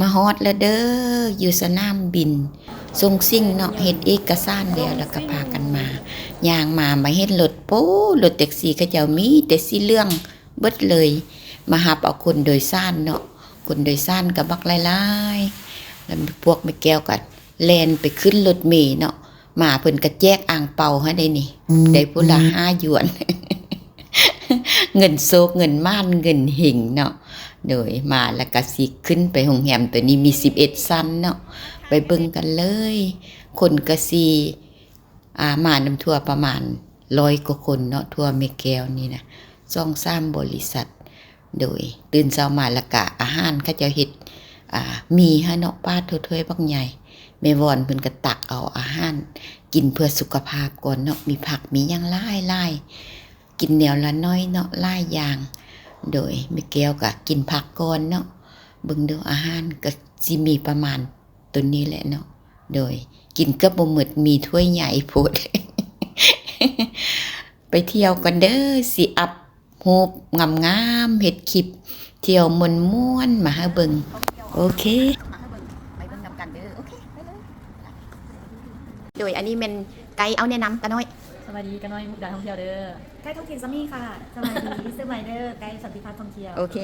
ມາຮອດແລ້ວເດີ ຢູ່ສະໜາມບິນຊົງຊິງເນາະ ເຮັດເອກະສານແລ້ວ ແລ້ວກໍພາກັນມາ ຍ່າງມາ ມາເຫັນລົດ ໂປ້ ລົດແທັກຊີເຂົາເຈົ້າມີແຕ່ສີເຫຼືອງເບິດເລີຍ ມາຮັບເອົາຄົນໂດຍສານເນາະ ຄົນໂດຍສານກໍບັກຫຼາຍໆ ແລ້ວພວກແມ່ແກ້ວກໍແລ່ນໄປຂຶ້ນລົດເມເນາະ ໝາເພິ່ນກໍແຈກອ່າງເປົາໃຫ້ໄດ໋ນີ້ ໄດ້ຜູ້ລະຫ້າຢວນ ເງິນໂຊກ ເງິນໝານ ເງິນເຮັງເນາະ ໂດຍ ມາແລ້ວກະຊິຂຶ້ນໄປໂຮງແຮມ ໂຕນີ້ມີສິບເອັດຊັ້ນເນາະ ໄປເບິ່ງກັນເລີຍ ຄົນກະຊິ ອ່າ ມານຳທົວປະມານຮ້ອຍກວ່າຄົນເນາະ ທົວແມ່ແກ້ວນີ້ນະ ສອງສາມບໍລິສັດ ໂດຍ ຕື່ນເຊົ້າມາແລ້ວກະອາຫານເຂົາເຈົ້າເຮັດ ອ່າ ໝີ່ໃຫ້ເນາະ ປາດໂທ້ ຖ້ວຍບັກໃຫຍ່ ແມ່ວອນເພິ່ນກະຕັກເອົາອາຫານກິນເພື່ອສຸຂະພາບກ່ອນເນາະ ມີຜັກມີຫຍັງຫຼາຍໆ ກິນແນວລະໜ້ອຍເນາະ ຫຼາຍຢ່າງ ໂດຍ ແມ່ແກ້ວກະກິນຜັກກ່ອນເນາະ ເບິ່ງດູ ອາຫານກະຊິມີປະມານໂຕນີ້ແຫຼະເນາະ ໂດຍ ກິນເກືອບບໍ່ໝົດ ໝີ່ຖ້ວຍໃຫຍ່ໂພດ ໄປທ່ຽວກັນເດີ ຊິອັບຮູບງາມໆ ເຮັດຄລິບທ່ຽວມ່ວນໆ ມາໃຫ້ເບິ່ງ ໂອເຄ ໄປເບິ່ງນຳກັນເດີ ໂອເຄ ໄປເລີຍ ໂດຍ ອັນນີ້ແມ່ນໄກເອົາແນະນຳກະນ້ອຍ ສະບາຍດີ ກະນ້ອຍມຸກດາທ່ອງທ່ຽວເດີ ໄກທ້ອງຖິ່ນຊາມີຄ່ະ ສະບາຍດີ ຊື່ໃໝ່ເດີ ໄກສັນຕິພາກທ່ອງທ່ຽວ ໂອເຄ